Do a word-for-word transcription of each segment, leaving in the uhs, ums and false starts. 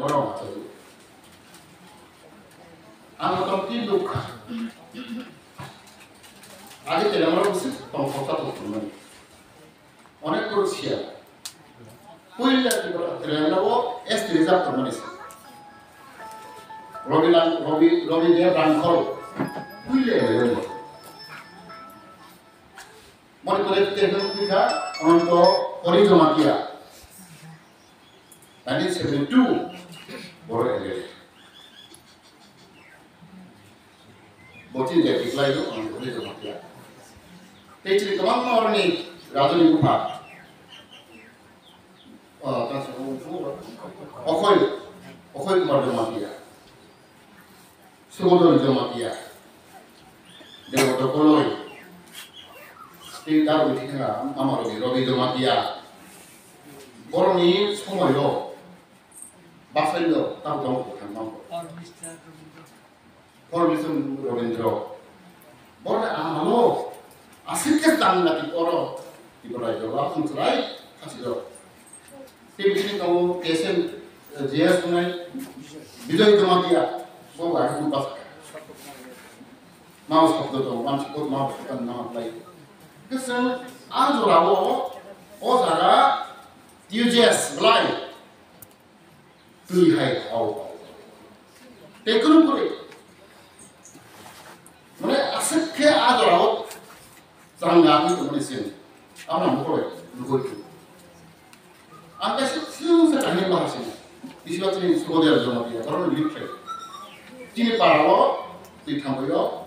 Borok ma chadi. Ang kotor tin dukha. Adi telang rok bisi tong khoksa tong tong mani. Onek kuru siya. Puila telang rok S T reserve tong mani. Robi lang, Robi, Robi dia bangkhol. Puila ya. Moni kore te hwn kha, Ananto Hori Jamatia. Nineteen seventy-two, Boro M L A. Bo chini jai tiklai do, ang kore joma kya. Tei chini kwbangma oroni rajoni bupha. O, ta sa, o, o, Okhoi, Okhoi Kumar Jamatia. Subodhon Jamatia, Debotto Koloi, tei Darwin Thikha, Ama Robi, Robi Jamatia. Borokni somoio basaino tamo tamo kwthang mango. Pormiswr Robindro. Borokni amalo aswk khe tang lati oro Tripura rajyo o, aswk chwrai khachijak. Tei bini tongo K S M, eh, J S wngnai Bijoy Jamatia, bo bai hwn basa. Mao shobdo tongo, mansi bo mao shobdo nang lai. Khe chwng a jorao, o jaga T U J S belai twi hai hao. Tei kwrwng kwrwi. Mane aswk khe a jorao chwng gagwi tongmani sini. Abo nang bukhuk bai nugwi khe. Ang kaisa swngsa kahini bahasini. Bisiba chini Subodhon Jamatia, borokno lead khlai. Chini parao, twi thambaio,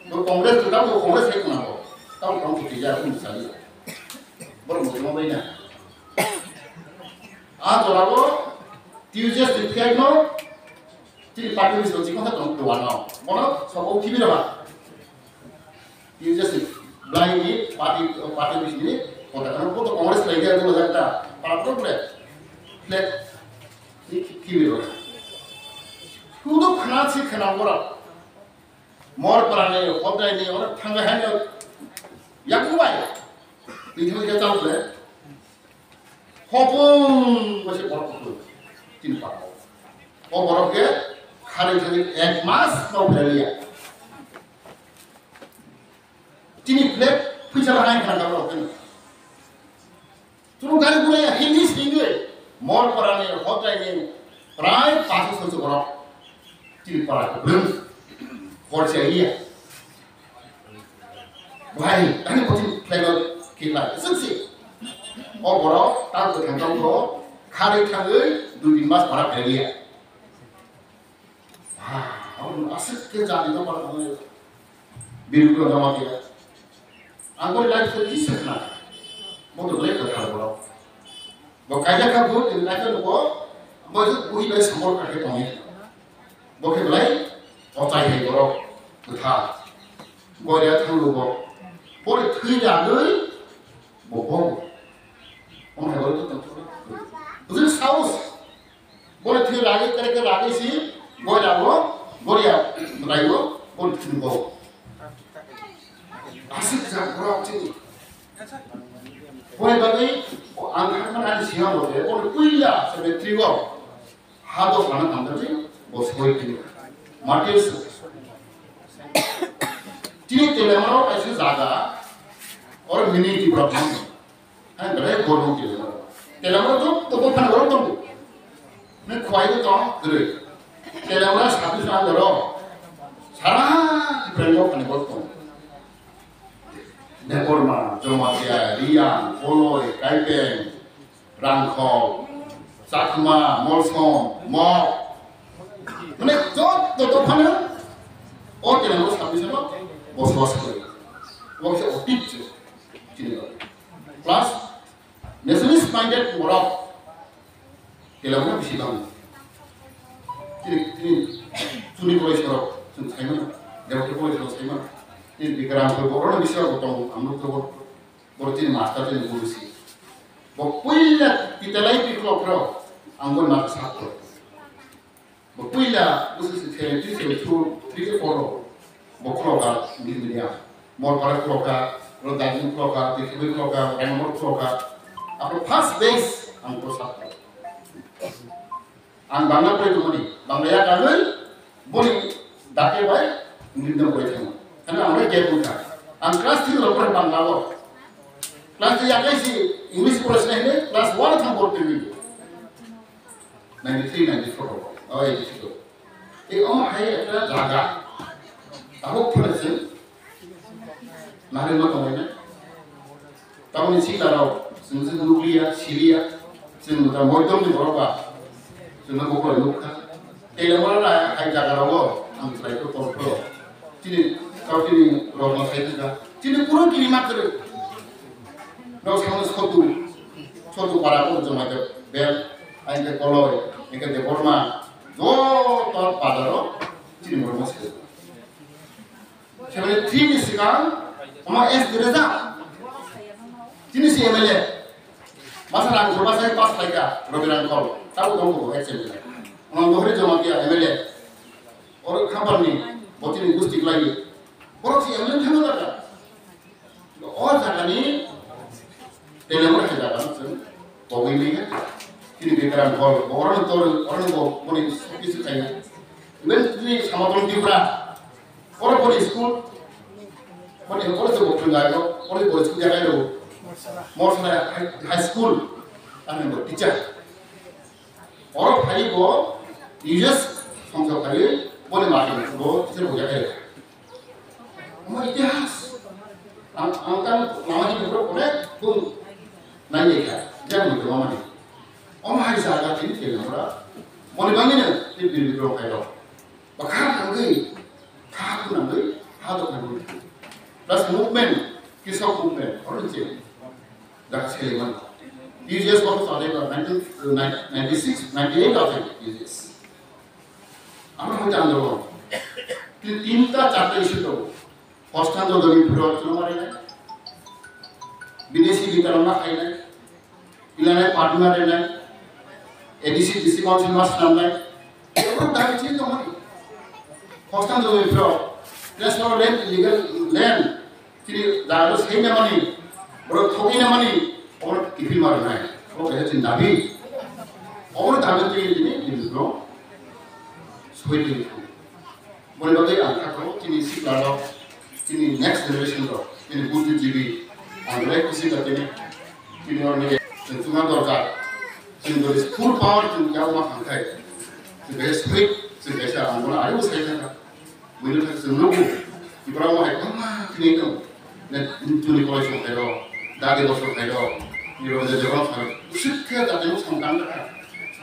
bo Congress, tamo Congress hai khwnabo. Tamo tamo twi ya, kung sali. Borok muchungma bai na. A jorao T U J S ni flag no chini party office o chikon sa tong duan no. Bono soko khibi rwa. T U J S ni blind ni party, party office ni kota kan boto Congress lai dia dua jakta. Para pro pre. Flag ni khibi rwa. Kudo khana si khana bora. Mor parani, hodrai ni, ora thangga hai no. Yakubai. Twi thangwi khe chao le. Hopung bo se borok kutung. Tin pa. O borok khe khari khari ek mas no pheraliya. Chini flag phuisa la hai khana borok khe. Chwng gari gura ya Hindi singwi. Mor parani, hodrai ni, prai paso soso borok. Chini para kutung. Horse ya. Bhai, ani kochi flag o kiklai. Siksi. O borok, tang kwthang tang ko, khari thangwi, dui tin mas para pheraliya. Ah, abo aswk khe jani to para thangwi. Biru kro jama khe. Ang ko life se kisa khna. Bo to life ka thar borok. Bo kaijak kha bo, tini naikhe nugo, bo je buhi bai samor kha khe tongwi. Bo khe belai ochai hai borok kwthar. Goria thangwi bo. Bo ni thwi ragwi bo bo. Omo hai borok to tong. Bujin saus. Bo ni thwi ragwi kare kare ragwi si goria bo, goria bai bo, bo ni thwi bo. Aswk jak borok chini. Boni bagwi ang thangmani ani siyang bo de, boni puila seventy-three o ha dos lana tangkha twi bo soi tini. Martyrs. Tini Telemara kaisa jaga, oro mini Tipra Motha. Hai belai gormo Telemara. Telemara to to phana oro tongo. Ne khwai to tong gre. Telemara sabis na doro. Sara Tipra Motha phana oro tongo. Debbarma, Jamatia, Reang, Koloi, Kaipeng, Rangkhol, Chakma, Molsom, Mok. Mane joto dophano o Telemara sabis no bosobas khlai. Bo khe otit se chini. Plus nationalist minded borok Telemara bisi bang. Tini, tini, chini college rok, chwng saimano, Debate college rok saimano. Tini Bikram khe borok ni bisi rok tong, ang nuk tongo. Borok tini master tini guru si. Bo puila titalai pi khlok rok, ang bo master sak khlok. Bo puila busu si seventy, seventy-two, three, four rok. Bo khloka, English medium. Morpara khloka, ro Darjeeling khloka, Tirthiboi khloka, Raimamor khloka. Apo first base ang ko sat. Ang Bangla pore tongmani, Bangla ya kanwi, boni dake bai, English no pore thango. Hano ang bai gap wngkha. Ang class three lo pore Bangla o. Class three yakai si English pore sinai hile, class one thang pore tongwi. Ninety three, ninety four, oh, eighty three. Ei omo hai ekta jaga. Abo phone se. Nari ma tongwi na. Tamoni sikla rok, chwng se nukliya, siliya, chwng da moidom ni borok ba, chwng no bokol nukha. Tele mora na hai jaga rogo, ang try ko kol ko. Chini, kau chini rok ma sai ka. Chini puro kiri ma kere. Rok sama sotu, sotu para ko joma ke bel, ai ke koloi, ai ke Debbarma, joto padaro, chini mora ma sai. Seventy three ni sikang, omo S T Reza. Chini si M L A. Masa rang ko masa pass paika, Robi Rangkhol. Tabo tong ko ex M L A. Omo Dohri Jamatia M L A. Oro Khamparni, bo chini gusti klai. Borok si M L A thangna jaga. O jaga ni Telemur hai jaga no chwng pogwi manya. Chini Bikram Hall, bo oro no tor, oro no bo boni sob kisu khaina. Even chini Samatong Tripura, oro boni school, boni oro se bo phwrwng lai ro, oro boni school jaga ro. Morsana High, High School, ani bo teacher. Oro phai bo U S songsa phai boni mati bo teacher bo jaga ro. Omo itihas. Ang, ang kan lama ni bro kone kung nai ni ka. Jang ni mama ni. Omo hai sa ga tin tin ora. Moni bangi ne tin tin bro kai do. Bakha nangui. Kha tu nangui. Kha tu nangui. Plus movement. Kisok movement. Oro ni che. Dak seleman. U S ko sa de ba nineteen ninety six, ninety eight of U S. Amra hoi jang do. Tin, tinta charta issue to. Hostan do dogi phuro chuno mare na. Bidesi bitarma khai na. Ilana partner na. A D C, D C council mas nam na. Ebo dabi chini to mani. Hostan do dogi phuro. Transfer land, illegal land. Chini jaga seinamani, borok thogwinamani, oborok kiphilma rwnai. Obo kaisa chini dabi. Obo dabi twi chini, chini borok soi twi. Boni bagwi ang kha kho, chini sikla rok, chini next generation rok, chini buddhijibi, ang belai khusi kha chini, chini orni chwng chwngma dorkar, chini bwrwi full power chwng yauma thangkhai, chwng kaisa soi, chwng kaisa ang bono aribo sai thangkha. Buino thang chwng nugo, borok bo hai kwbangma thwngwi tongo. Ne, chini kolai song khairo, dadi bo song khairo, ni rok je jebon song khairo. Usuk khe dadi bo song tang kha.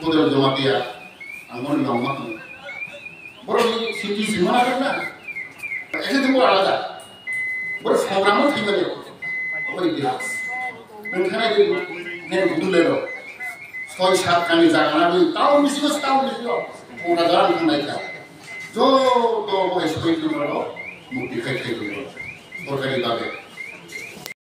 Bodol Jamatia, ang bono nongma tongo. Borok ni city singma na na. Ekhe tongo alada. Borok songramo thwi mani. Obo itihas. Nwng khanai di ne budul lero. Soi sat kani jaga na di. Town bisingo, town bisingo. Kora jaga nwng nai kha. Joto bo hai soi tongmani rok mukti khai khai tongmani rok sorkari babe.